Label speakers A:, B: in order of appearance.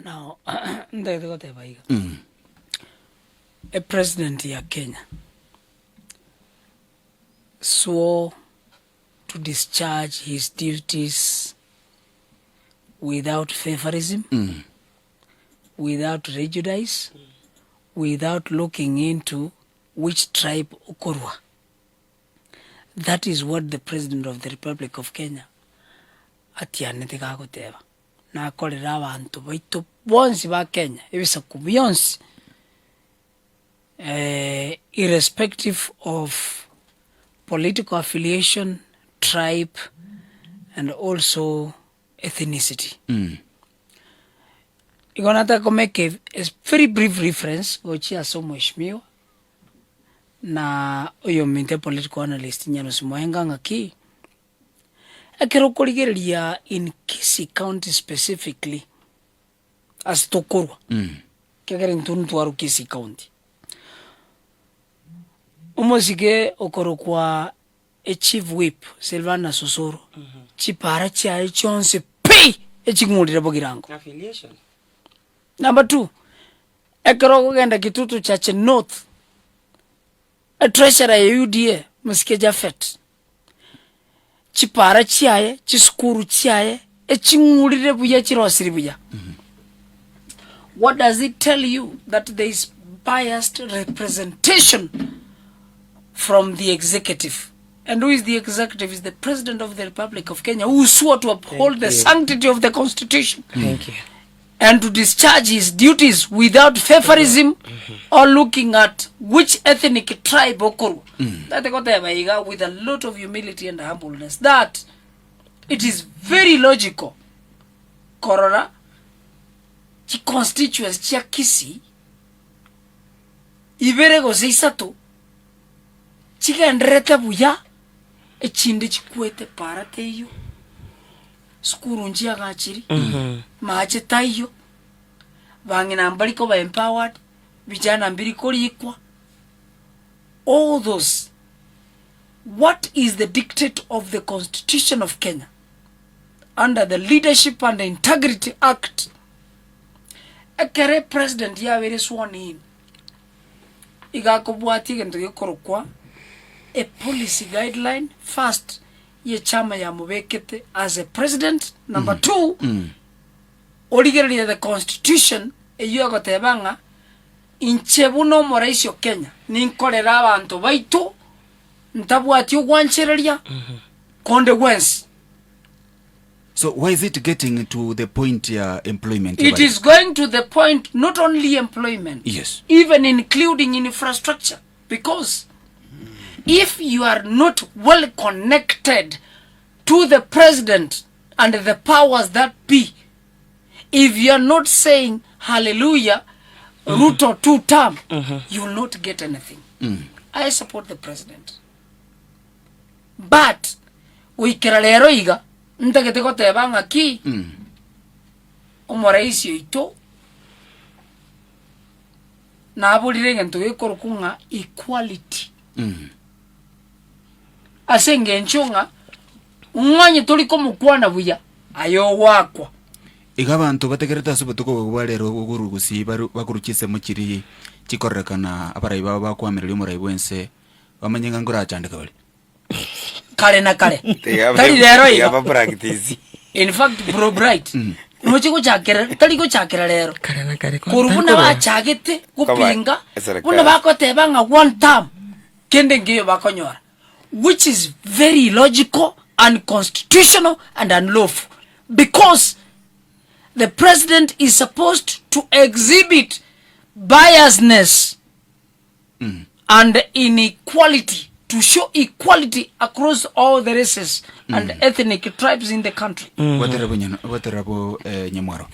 A: Now, ntagete goteba iga, epresident ya Kenya swore to discharge his duties without favorism, without prejudice, without looking into which tribe okorwa. That is what the president of the Republic of Kenya atianete gagoteba. Nakorere abanto baito bonsi ba Kenya, ebisaku bionsi, irrespective of political affiliation, tribe and also ethnicity. Igo nataka ko make a very brief reference gochia ase omweshimiwa na oyominto political analyst Nyarosi Moenga ng'aki, Ekero okorigereria in Kisii county specifically, ase tokorwa, ekiagera intwe ntwarwa Kisii county, omosike okorokwa echief whip Silvanus Osoro, chipara chiaye chionsi pi eching'urire bogirango. Number two, ekero okogenda Kitutu Chache North, etreasurer ya UDA, omosike Japhet, chipara chiaye, chisukuru chiaye, eching'urire buya chirosiri buya. What does it tell you? That there is biased representation from the executive. And who is the executive? Is the President of the Republic of Kenya who swore to uphold
B: Thank
A: the
B: you.
A: sanctity of the Constitution
B: Thank you.
A: and to discharge his duties without favorism or looking at which ethnic tribe okorwa. Tate goteba iga with a lot of humility and humbleness that it is very logical korora chiconstituency chia Kisii ibere gose isato chigendererete buya echinde chikwete para teiyo. Sukuru nchiagachiri, mache taiyo, bang'ina mbari koba empowered, vijana mbiri korikwa, all those. What is the dictate of the constitution of Kenya under the Leadership and Integrity Act? Ekere president yabeire sworn in, iga akobwatia egento gekorokwa a policy guideline first y'echama yamobekete as a president, number two, origererie the constitution eyio egoteba ng'a inche buna omoraisi o Kenya ninkorere abanto baito ntabwati ogwanchereria konde gwensi.
C: So why is it getting to the point ya employment?
A: It is going to the point not only employment, even including infrastructure because if you are not well connected to the president and the powers that be, if you are not saying hallelujah, Ruto two term, you will not get anything. I support the president. But goikera rero iga ntagete goteba ng'aki omoraisi oito Naborire egento gekorokwa ng'a equality. Ase engencho ng'a ng'onye tori komokwana buya, aye ogoakwa.
C: Iga abanto bategerete ase obotuko obo bwa rero okorwa gusii baru bakorwa chinsemo chiria chikororekana abarai babo bakoamereria omorai bwense bamanye ng'a nkorachandeka bare.
A: Kare na kare.
D: Tiga
A: Tari rero
D: tiga
A: iga.
D: ba practice.
A: In fact bro Bright, noche gochakera tari gochakera rero.
B: Kare na kare ko-
A: Korwa
B: tari
A: buna
B: korwa.
A: bachagete
D: Koba
A: gopinga,
D: eserikali.
A: buna bakoteba ng'a one term, kende nkeiyo bakonyora. Which is very illogical, unconstitutional and unlawful. Because the president is supposed to exhibit biasness and inequality to show equality across all the races and ethnic tribes in the country.
C: Gwaterera bo nyana- gwaterera bo eh, nyamwaro.